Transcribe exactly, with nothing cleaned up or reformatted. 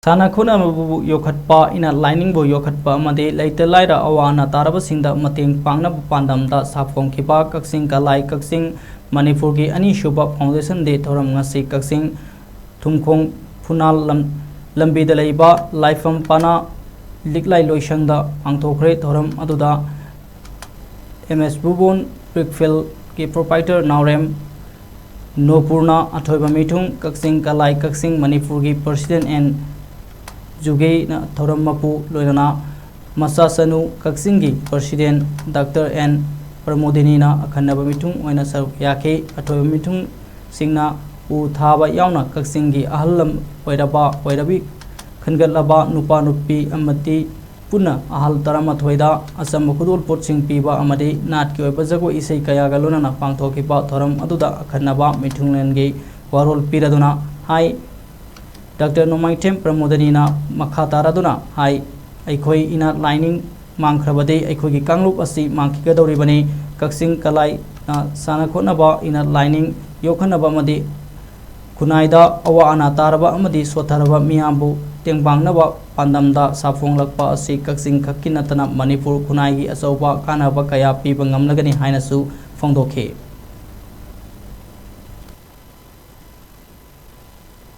ꯁꯥꯟꯅ ꯈꯣꯠꯅꯕꯕꯨ ꯌꯣꯛꯈꯠꯄ, ꯏꯅꯔ ꯂꯥꯏꯅꯤꯡꯕꯨ ꯌꯣꯛꯈꯠꯄ ꯑꯃꯗꯤ ꯂꯩꯇ ꯂꯥꯏꯔ ꯑꯋꯥ ꯑꯅꯥ ꯇꯥꯔꯕꯁꯤꯡꯗ ꯃꯇꯦꯡ ꯄꯥꯡꯅꯕ ꯄꯥꯟꯗꯝꯗ ꯁꯥꯐꯣꯡꯈꯤꯕ ꯀꯛꯆꯤꯡ ꯀꯂꯥꯏ ꯀꯛꯆꯤꯡ ꯃꯅꯤꯄꯨꯔꯒꯤ ꯑꯅꯤꯁꯨꯕ Foundation Day ꯊꯧꯔꯝ ꯉꯁꯤ ꯀꯛꯆꯤꯡ ꯊꯨꯝꯈꯣꯡ ꯐꯨꯅꯥꯜ ꯂꯝ-, ꯂꯝꯕꯤꯗ ꯂꯩꯕ ꯂꯥꯏꯐꯝ ꯄꯅꯥ ꯂꯤꯛꯂꯥꯏ ꯂꯣꯏꯁꯪꯗ ꯄꯥꯡꯊꯣꯛꯈ꯭ꯔꯦ꯫ ꯊꯧꯔꯝ ꯑꯗꯨꯗ ꯑꯦꯝ ꯑꯦꯁ ꯕꯨꯕꯣꯟ ꯕ꯭ꯔꯤꯛꯐꯤꯜꯒꯤ ꯄ꯭ꯔꯣꯄꯥꯏꯇꯔ ꯅꯥꯎꯔꯦꯝ ꯅꯣꯄꯨꯔꯅ ꯑꯊꯣꯏꯕ ꯃꯤꯊꯨꯡ, ꯀꯛꯆꯤꯡ ꯀꯂꯥꯏ ꯀꯛꯆꯤꯡ ꯃꯅꯤꯄꯨꯔꯒꯤ ꯄ꯭ꯔꯁꯤꯗꯦꯟ ꯑꯦꯟ ꯖꯨꯒꯦꯅ ꯊꯧꯔꯝ ꯃꯄꯨ ꯂꯣꯏꯅꯅ ꯃꯆꯥ ꯆꯅꯨ ꯀꯛꯆꯤꯡꯒꯤ ꯄ꯭ꯔꯁꯤꯗꯦꯟ ꯗꯥꯛꯇꯔ ꯑꯦꯟ ꯄ꯭ꯔꯃꯣꯗꯤꯅꯤꯅ ꯑꯈꯟꯅꯕ ꯃꯤꯊꯨꯡ ꯑꯣꯏꯅ ꯁꯔꯨꯛ ꯌꯥꯈꯤ꯫ ꯑꯊꯣꯏꯕ ꯃꯤꯊꯨꯡꯁꯤꯡꯅ ꯎ ꯊꯥꯕ ꯌꯥꯎꯅ ꯀꯛꯆꯤꯡꯒꯤ ꯑꯍꯜ ꯂꯝ ꯑꯣꯏꯔꯕ ꯑꯣꯏꯔꯕꯤ ꯈꯟꯒꯠꯂꯕ ꯅꯨꯄꯥ ꯅꯨꯄꯤ ꯑꯃꯗꯤ ꯄꯨꯟꯅ ꯑꯍꯜ ꯇꯔꯥꯃꯥꯊꯣꯏꯗ ꯑꯆꯝꯕ ꯈꯨꯗꯣꯜꯄꯣꯠꯁꯤꯡ ꯄꯤꯕ ꯑꯃꯗꯤ ꯅꯥꯠꯀꯤ ꯑꯣꯏꯕ ꯖꯒꯣꯏ ꯏꯁꯩ ꯀꯌꯥꯒ ꯂꯣꯏꯅꯅ ꯄꯥꯡꯊꯣꯛꯈꯤꯕ ꯊꯧꯔꯝ ꯑꯗꯨꯗ ꯑꯈꯟꯅꯕ ꯃꯤꯊꯨꯡꯂꯦꯟꯒꯤ ꯋꯥꯔꯣꯜ ꯄꯤꯔꯗꯨꯅ ꯍꯥꯏ, ꯗꯥꯛꯇꯔ ꯅꯣꯡꯃꯥꯏꯊꯦꯝ ꯄ꯭ꯔꯃꯣꯗꯅꯤꯅ ꯃꯈꯥ ꯇꯥꯔꯗꯨꯅ ꯍꯥꯏ, ꯑꯩꯈꯣꯏ ꯏꯅꯔ ꯂꯥꯏꯅꯤꯡ ꯃꯥꯡꯈ꯭ꯔꯕꯗꯤ ꯑꯩꯈꯣꯏꯒꯤ ꯀꯥꯡꯂꯨꯞ ꯑꯁꯤ ꯃꯥꯡꯈꯤꯒꯗꯧꯔꯤꯕꯅꯤ꯫ ꯀꯛꯆꯤꯡ ꯀꯂꯥꯏꯅ ꯁꯥꯟꯅ ꯈꯣꯠꯅꯕ, ꯏꯅꯔ ꯂꯥꯏꯅꯤꯡ ꯌꯣꯛꯈꯠꯅꯕ ꯑꯃꯗꯤ ꯈꯨꯟꯅꯥꯏꯗ ꯑꯋꯥ ꯑꯅꯥ ꯇꯥꯔꯕ ꯑꯃꯗꯤ ꯁꯣꯠꯊꯔꯕ ꯃꯤꯌꯥꯝꯕꯨ ꯇꯦꯡꯕꯥꯡꯅꯕ ꯄꯥꯟꯗꯝꯗ ꯁꯥꯐꯣꯡꯂꯛꯄ ꯑꯁꯤ ꯀꯛꯆꯤꯡ ꯈꯛꯀꯤ ꯅꯠꯇꯅ ꯃꯅꯤꯄꯨꯔ ꯈꯨꯟꯅꯥꯏꯒꯤ ꯑꯆꯧꯕ ꯀꯥꯟꯅꯕ ꯀꯌꯥ ꯄꯤꯕ ꯉꯝꯂꯒꯅꯤ ꯍꯥꯏꯅꯁꯨ ꯐꯣꯡꯗꯣꯛꯈꯤ꯫